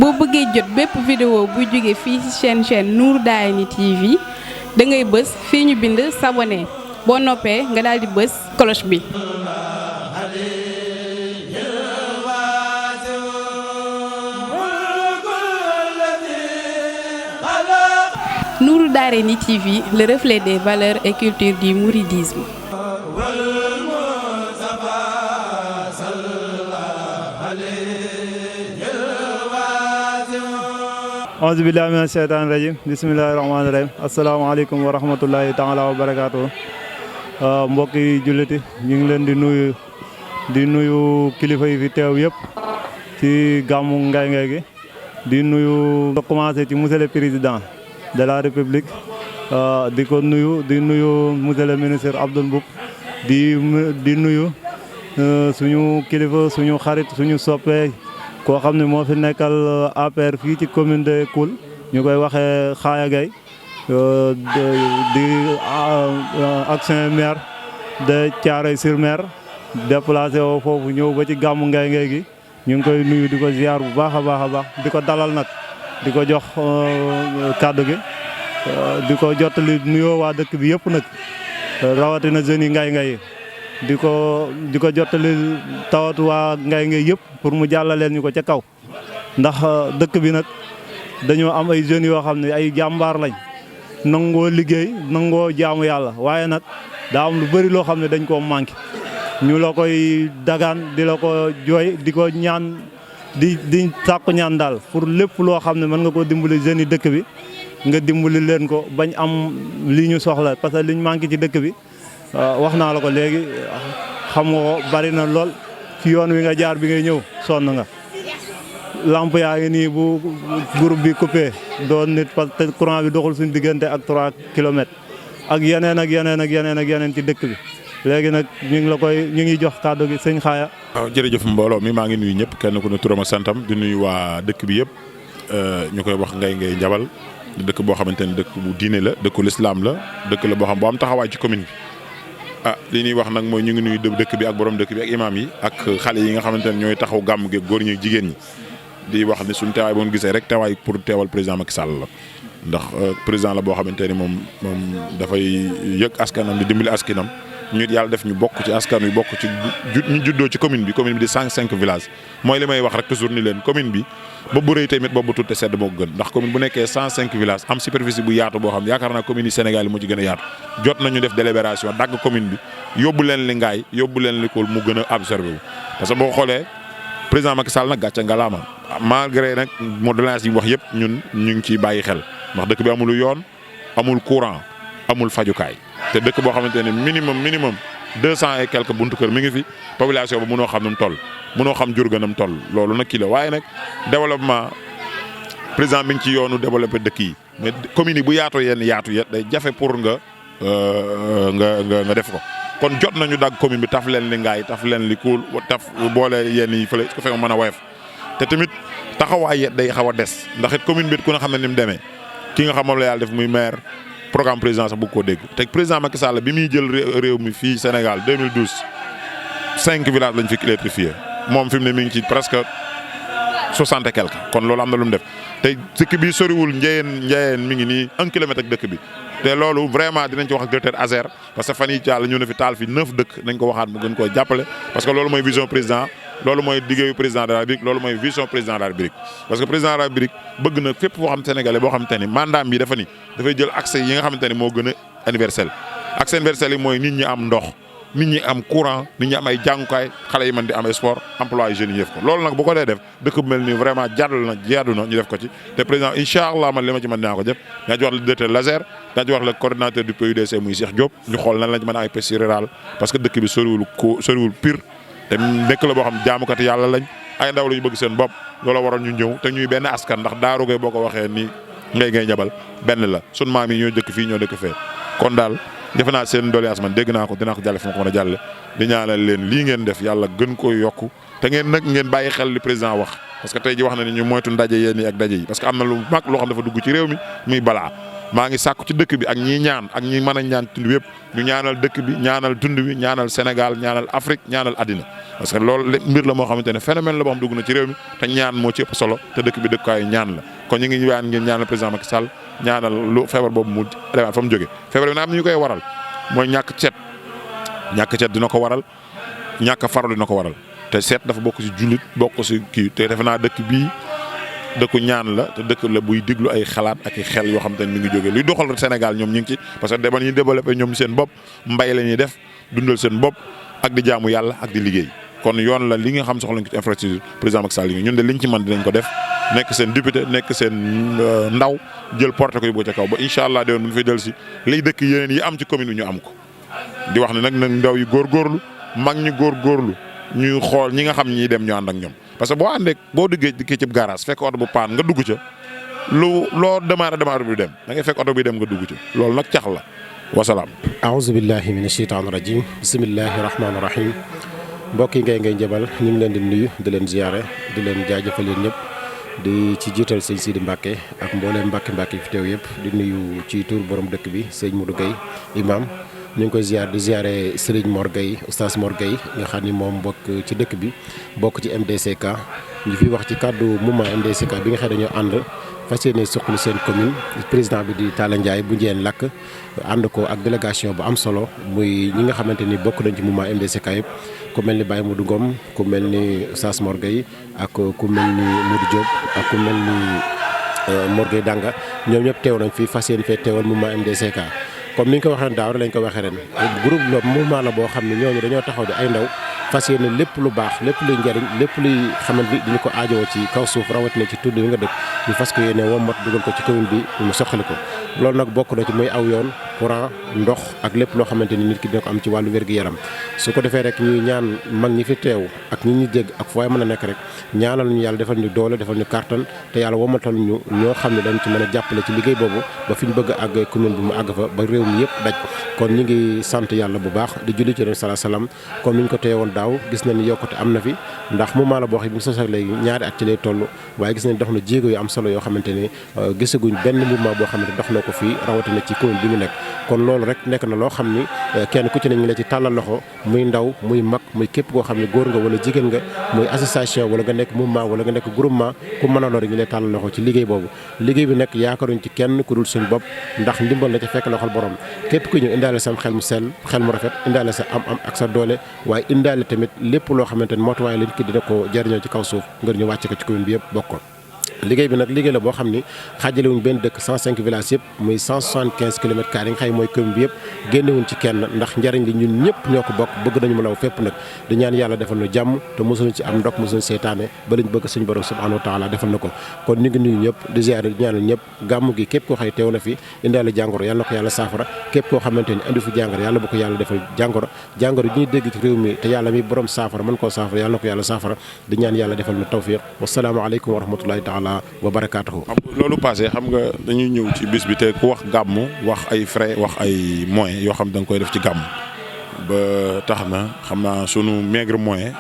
boo bëggee jot bépp vidéo bu jóge fii ci chaîne Nour Darayni TV da ngay bës fii ñu bind s'abonner boo noppee nga daal di bës cloche bi. Nour Darayni TV, le reflet des valeurs et culture du mouridisme. auzu billahi mina sheytaani rajim bismillahi rahmaani rahim asalaamaaleykum wa rahmatullahi taala wa barakaatu. mbokki julliti ñu ngi leen di nuyu kilifa yi fi teew yëpp ci gàmmu Ngaye gi di nuyu commencé ci monsieur le président de la république di nuyu monsieur le ministre Abdoul Mboup di nuyu suñu kilifa suñu xarit suñu soppee koo xam ne moo fi nekkal APR fii ci commune de Koul ñu koy waxee Xaaya Gaye di ancien maire de Thiaroye-sur-Mer déplacé woo foofu ñëw ba ci gàmmu Ngaye gi ñu ngi koy nuyu di ko ziar bu baax a baax di ko dalal nag di ko jox kàddu gi di ko jottali nuyoo waa dëkk bi yëpp nag rawatina jeunes yi Ngaye di ko jottali tawatu waa Ngaye yëpp pour mu jàllaleel ñu ko ca kaw ndax dëkk bi nag dañoo am ay jeunes yoo xam ne ay jàmbaar lañ nangoo liggéey nangoo jaamu yàlla waaye nag daa am lu bëri loo xam ne dañ koo manqué ñu la koy dagaan di la ko jooy di ko ñaan di sàkku ñaan daal pour lépp loo xam ne mën nga ko dimbali jeunes yi dëkk bi nga dimbali leen ko bañ am li ñu soxla parce que liñ manqué ci dëkk bi wax naa la ko léegi xam nga ko bari na lool ci yoon wi nga jaar bi ngay ñëw sonn nga lamp yaa ngi nii bu groupe bi coupé doon nit parce que courant bi doxul suñu diggante ak 3 kilomètres ak yeneen ci dëkk bi léegi nag ñu ngi jox kàddu gi sëñ Xaaya. waaw jërëjëf mbooloo mi maa ngi nuyu ñëpp kenn ku ne turam ak santam di nuyu waa dëkk bi yëpp ñu koy wax Ngaye Njabal di dëkk boo xamante ne dëkk bu diine la dëkku lislaam la dëkk la boo xam boo am taxawaay ci commune bi. li ñuy wax nag mooy ñu ngi nuyu dëkk bi ak borom dëkk bi ak imaam yi ak xale yi nga xamante ne ñooy taxaw gàmm gi góor ñi ak jigéen ñi di wax ne suñu teewaay boo gisee rek teewaay pour teewal président Macky Sall la ndax président la boo xamante ni moom dafay yëg askanam di dimbali askanam ñu yàlla def ñu bokk ci askan wi bokk ci ñu juddoo ci commune bi di 105 villages mooy li may wax rek toujours ni leen commune bi boobu bu rëy tamit boobu bu tuuti sedd moo ko gën ndax commune bu nekkee 105 villages am superficie bu yaatu boo xam ne yaakaar naa commune yi Sénégal yi moo ci gën a yaatu jot nañu def délibération dagg commune bi yóbbu leen li Ngaye yóbbu leen li Koul mu gën a absorbé wu parce que boo xoolee président Macky Sall nag gàcce ngalaama malgré nag modoléance yi wax yëpp ñun ñu ngi ciy bàyyi xel ndax dëkk bi amul yoon amul courant amul fajukaay te dëkk boo xamante ne minimum 200 et quelques buntu kër mi ngi fi population ba mënoo xam nu mu toll mënoo xam jur ga na mu toll loolu nag kii la waaye nag développement président mi ngi ci yoonu développé dëkk yi mais communes yi bu yaatoo yenn yaatu yet day jafe pour nga def ko kon jot nañu dagg commune bi taf leen li Ngaye taf leen li Koul taf boole yenn yi fële su ko fekk mën a woyof te tamit taxawaay yet day xaw a des ndax it commune bi ku ne xam ne ni mu demee ki nga xam moom la yàlla def muy maire programme président sax bëgg koo dégg te président Macky Sall bi muy jël réew mi fii Sénégal 2012 5 villages lañ fi électrifié moom fi mu ne mi ngi ci presque 60 et quelque kon loolu am na lu mu def te dëkk bi soriwul Njeyeen mi ngi nii 1 kilomètre ak dëkk bi te loolu vraiment dinañ ci wax ak directeur Azer parce que fan yii yàlla ñu ne fi taal fi 9 dëkk nañ ko waxaat mu gën koo jàppale parce que loolu mooy vision président loolu mooy liggéeyu président de la République loolu mooy vision président de la République parce que président de la République bëgg na fépp foo xam sénégalais boo xamante ni mandat bi dafa ni dafay jël accès yi nga xamante ni moo gën a universel accès universel yi mooy nit ñi am ndox nit ñi am courant nit ñi am ay jàngukaay xale yi mën di am sport emploi jeunes yi def ko loolu nag bu ko dee def dëkk bu mel nii vraiment jaadu na ñu def ko ci te président incha allah man li ma ci mën dinaa ko def dinaa ci wax le directeur Lazer dinaa ci wax le coordinateur du PUDC muy Cheikh Diop ñu xool nan lañ mën a ay pêche rurale parce que dëkk bi soriwul pire te nekk la boo xam jaamukati yàlla lañ ay ndaw la ñu bëgg seen bopp loolu waroon ñu ñëw te ñuy benn askan ndax Daaru Gaye boo ko waxee nii Ngaye Njabal benn la sun maam yi ñoo dëkk fii ñoo dëkk fee kon daal defe naa seen doléance man dégg naa ko dinaa ko jàlle fi ma ko mën a jàlle di ñaanal leen lii ngeen def yàlla gën ko yokku te ngeen bàyyi xel li président wax parce que tey ji wax na ni ñu moytu ndaje yéen yi ak daje yi parce que am na lu mag loo xam dafa dugg ci réew mi muy balaa maa ngi sàkku ci dëkk bi ak ñi ñaan ak ñi mën a ñaan tund yëpp ñu ñaanal dëkk bi ñaanal tund bi ñaanal Sénégal ñaanal Afrique ñaanal àddina parce que loolu mbir la moo xamante ne phénomène la boo xam dugg na ci réew mi te ñaan moo ci ëpp solo te dëkk bi dëkkaayu ñaan la kon ñu ngi waan ngeen ñaanal président Macky Sall ñaanal lu feebar boobu mu demaat fa mu jóge feebar bi nag am na ñu koy waral mooy ñàkk cet dina ko waral ñàkk farlu dina ko waral te seet dafa bokk ci jullit bokk ci kii te defe naa dëkk bii dëkku ñaan la te dëkk la buy diglu ay xalaat ak i xel yoo xam te ne mi ngi jógee luy doxal Sénégal ñoom ñu ngi ci parce que demal ñuy développé ñoom seen bopp mbay la ñuy def dundal seen bopp ak di jaamu yàlla ak di liggéey kon yoon la li nga xam soxla nañ ko ci infrastructure président Macky Sall yi ñun de liñ ci mën dinañ ko def nekk seen député nekk seen ndaw jël porté ko yóbbu ca kaw ba incha allah déwén bu ñu fay dellu si liy dëkk yeneen yi am ci commune bi ñu am ko di wax ne nag ndaw yi góorgóorlu mag ñi góorgóorlu ñuy xool ñi nga xam ñiy dem ñu ànd ak ñoom parce que boo àndee boo duggee dikkee ci garage fekk oto bu paan nga dugg ca loo démarré bi dem da ngay fekk oto bi dem nga dugg ca loolu nag cax la wasalaam. aouzu billahi mina sheytaani rajim bismillahi rahmaani rahim mbokk yi ngay njëbal ñu ngi leen di nuyu di leen ziyaare di leen jaajëfal yéen ñëpp di ci jiital sëñ Sidi Mbacke ak mbooleem Mbacke yi fi teew yëpp di nuyu ci tur borom dëkk bi sëñ Modou Gueye imam ñu ngi koy di ziare Serigne Mor Gueye oustaz Mor Gueye nga xam ni moom bokk ci dëkk bi bokk ci MDCK ñu fi wax ci kàddu mouvement MDCK bi nga xam ne dañoo ànd fas yéene suqali seen commune président bi di Talla Ndiaye bu Njeen Lakk ànd ko ak délégation bu am solo muy ñi nga xamante ni bokk nañ ci mouvement MDCK yëpp ku mel ni Baye Modou Ngom ku mel ni oustaz Mor Gueye ak ku mel ni Modou Diop ak ku mel ni Mor Gueye Danga ñoom ñëpp teew nañ fi fas yéene fee teewal mouvement MDCK comme ni ñu ko waxee daaw lañ ko waxee ren groupe la mouvement la boo xam ne ñooñu dañoo taxaw di ay ndaw fas yéene lépp lu baax lépp luy njariñ lépp luy xamante bi diñu ko aajowoo ci kaw suuf rawatina ci tudd yi nga dëkk ñu fas ko yéene wommat dugal ko ci commune bi mu soxali ko loolu nag bokk na ci muy aw yoon courant ndox ak lépp loo xamante ni nit ki dina ko am ci wàllu wér-gu-yaram su ko defee rek ñuy ñaan mag ñi fi teew ak ñi ñu dégg ak fooy mën a nekk rek ñaanal ñu yàlla defal ñu doole defal ñu kàttan te yàlla womatal ñu ñoo xam ne dañ ci mën a jàppale ci liggéey boobu ba fi ñu bëgg a àgg commune bi mu àgg fa ba réew mi yëpp daj kon ñu ngi sant yàlla bu baax di julli ci ren sala salaam comme ni ñu ko teewoon daaw gis nañ ni yokkute am na fi ndax mouvement la boo xam ne bi mu sosee léegi ñaari at ci lay toll waaye gis nañ dox na jéego yu am solo yoo xamante ni gisaguñ benn mouvement boo xam ne dox na ko fii rawatina ci commune bi ñu nekk kon loolu rek nekk na loo xam ni kenn ku ci ne ñu ngi la ci tàllal loxo muy ndaw muy mag muy képp koo xam ne góor nga wala jigéen nga muy association wala nga nekk mouvement wala nga nekk groupement ku mën a lor ñu lay tàllal loxo ci liggéey boobu liggéey bi nag yaakaaruñ ci kenn ku dul suñu bopp ndax ndimbal la ca fekk loxol borom képp ku ñëw indaale sam xel mu sell xel mu rafet indaale sa am ak sa doole waaye indaale tamit lépp loo xamante ne mootuwaay lañ ki dina ko jariñoo ci kaw suuf ngir ñu wàcce ko ci commune bi yëpp bokkoon liggéey bi nag liggéey la boo xam ni xaajalewuñ benn dëkk 105 villages yëpp muy 175 kilomètres carrés yi nga xam mooy commune bi yëpp génnewuñ ci kenn ndax njariñ li ñun ñëpp ñoo ko bokk bëgg nañu mu law fépp nag di ñaan yàlla defal nu jàmm te mosuñu ci am ndok mosuñu seytaane ba lañ bëgg suñu borom subhanahu wa taala defal na ko kon ñu ngi nuyu ñëpp di ziare di ñaanal ñëpp gàmmu gi képp koo xëy teew na fi indaale jàngoro yàlla na ko yàlla saafara képp koo xamante ni andi fi jàngoro yàlla bu ko yàlla defal jàngoro jàngoro ji ñuy dégg ci réew mi te yàlla mi borom saafara mën koo saafara yàlla na ko yàlla saafara di ñaan yàlla defal nu tawfiq wasalaamu aleykum wa rahmatullahi taala wa barakaatuhu loolu passé xam nga dañuy ñëw ci bis bi te ku wax gàmmu wax ay frais wax ay moyens yoo xam da nga koy def ci gàmm ba tax na xam naa sunu maigre moyen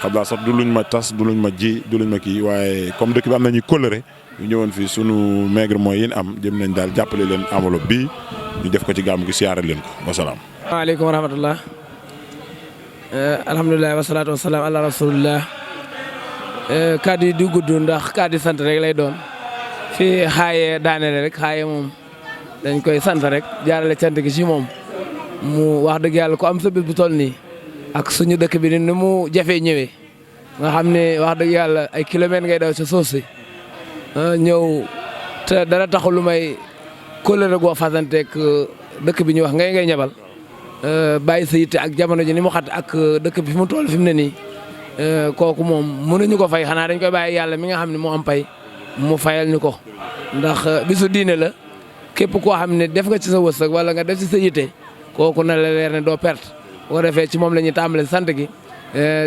xam naa sax du luñ ma tas du luñ ma ji du luñ ma kii waaye comme dëkk bi am nañuy coloré ñu ñëwoon fii sunu maigre moyen yi am jëm nañ daal jàppale leen enveloppe bi ñu def ko ci gàmm gi siyaare leen ko wasalaam. waaleykum wa rahmatullah alhamdulilah wasalaatu wasalaam ala rasulillah kàddu yi du gudd ndax kàddu sant rek lay doon fii xaaye daanele rek xaaye moom dañ koy sant rek jaarale cant gi ci moom mu wax dëgg yàlla ko am sa bis bu toll nii ak suñu dëkk bi ni mu jafee ñëwee nga xam ne wax dëgg yàlla ay kilomètres ngay daw ci suuf si ñëw te dara taxul lu may kóllëre goo fasanteeg dëkk bi ñuy wax ngay ñabal bàyyi sa yitte ak jamono ji ni mu xat ak dëkk bi fi mu toll fi mu ne nii kooku moom mënuñu ko fay xanaa dañ koy bàyyi yàlla mi nga xam ne moo am pay mu fayal ñu ko ndax bisu diine la képp koo xam ne def nga ci sa wërsëg wala nga def ci sa yitte kooku na la leer ne doo perte boo ko defee ci moom la ñuy tàmbale sant gi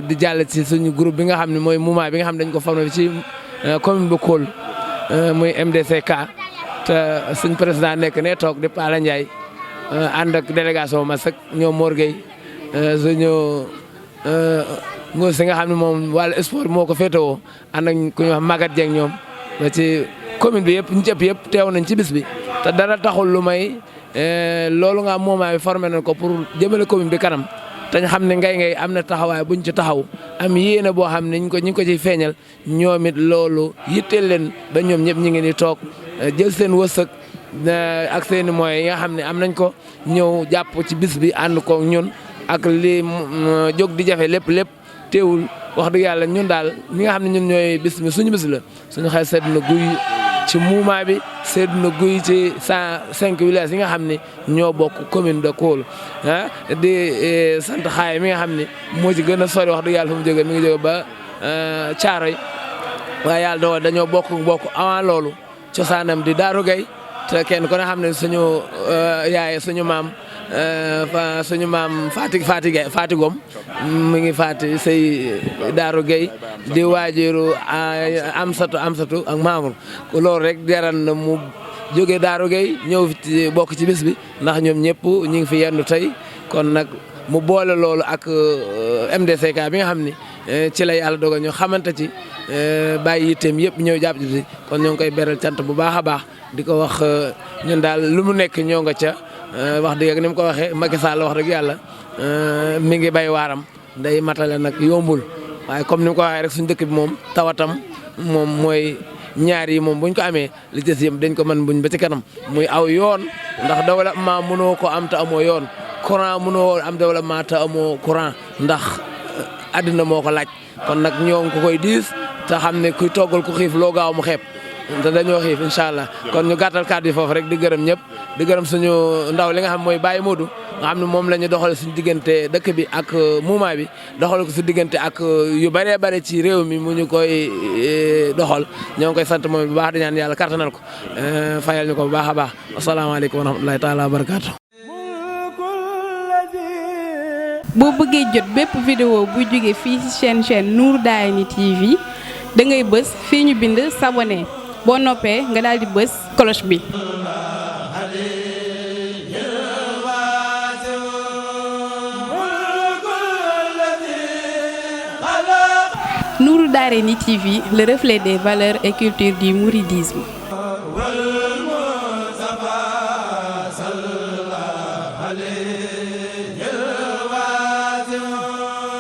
di jàll ci suñu groupe bi nga xam ne mooy mouvement bi nga xam ne dañ ko formé ci commune bu Koul muy MDCK te suñ président nekk ne toog di Pala Ndiaye ànd ak délégation ma sëk ñoom Mor Gueye suñu ngóor si nga xam ne moom wàllu sport moo ko féetewoo ànd ak ku ñuy wax Maguette Dieng ñoom ba ci commune bi yëpp ñu yëpp teew nañ ci bis bi te dara taxul lu may loolu nga moment bi formé nañ ko pour jëmale commune bi kanam te ñu xam ne ngay am na taxawaay buñ ci taxaw am yéene boo xam ne ñu ngi ko ciy feeñal ñoom it loolu yitteel leen ba ñoom ñëpp ñu ngi ni toog jël seen wërsëg ak seen i moyens yi nga xam ne am nañ ko ñëw jàpp ci bis bi ànd ko ñun ak li jóg di jafe lépp teewul wax dëgg yàlla ñun daal ñi nga xam ne ñun ñooy bis mi suñu bis la suñu xel sedd na guy ci mouvement bi sedd na guy ci 105 villages yi nga xam ne ñoo bokk commune de Koul di sant xaay mi nga xam ne moo ci gën a sori wax dëgg yàlla fu mu jógee mi ngi jóge ba Caaroy waaye yàlla dogal dañoo bokk avant loolu cosaanam di Daaru Gay te kenn ku ne xam ne suñu yaay suñu maam Faati Gom mu ngi faati say Daaru Gay di waajiru Amsatu ak Mamour loolu rek jaran na mu jóge Daaru Gay ñëw fi bokk ci bis bi ndax ñoom ñëpp ñu ngi fi yendu tey kon nag mu boole loolu ak MDCK bi nga xam ni ci la yàlla dogal ñu xamante ci bàyyi yitteem yëpp ñëw jàpp ci kon ñoo ngi koy beral cant bu baax a baax di ko wax ñun daal lu mu nekk ñoo nga ca wax dëgg ni mu ko waxee Macky Sall wax dëgg yàlla mi ngi bay waaram day matale nag yombul waaye comme ni mu ko waxee rek suñu dëkk bi moom tawatam moom mooy ñaar yi moom buñ ko amee li des yëpp dañ ko mën buñ ba ci kanam muy aw yoon ndax développement mënoo ko am te amoo yoon courant mënoo am développement te amoo courant ndax àddina moo ko laaj kon nag ñoo ngi ko koy diis te xam ne kuy toggal ku xiif loo gaaw mu xeeb te dañoo xiif incha allah kon ñu gàttal kàddu yi foofu rek di gërëm ñëpp di gërëm suñu ndaw li nga xam mooy Baye Modou nga xam ne moom la ñu doxal suñu diggante dëkk bi ak mouvement bi doxal ko suñu diggante ak yu bëree bëri ci réew mi mu ñu koy doxal ñoo ngi koy sant moom bu baax di ñaan yàlla kartanal ko fayal ñu ko bu baax a baax asalaamaaleykum wa rahmatulahi taala wa barakaatu. boo bëggee jot bépp vidéo bu jóge fii ci chaîne Nour Darayni TV da ngay bës fii ñu bind s'abonner boo noppee nga daal di bës cloche bi. Nour Darayni TV, le reflet des valeurs et culture du mouridisme.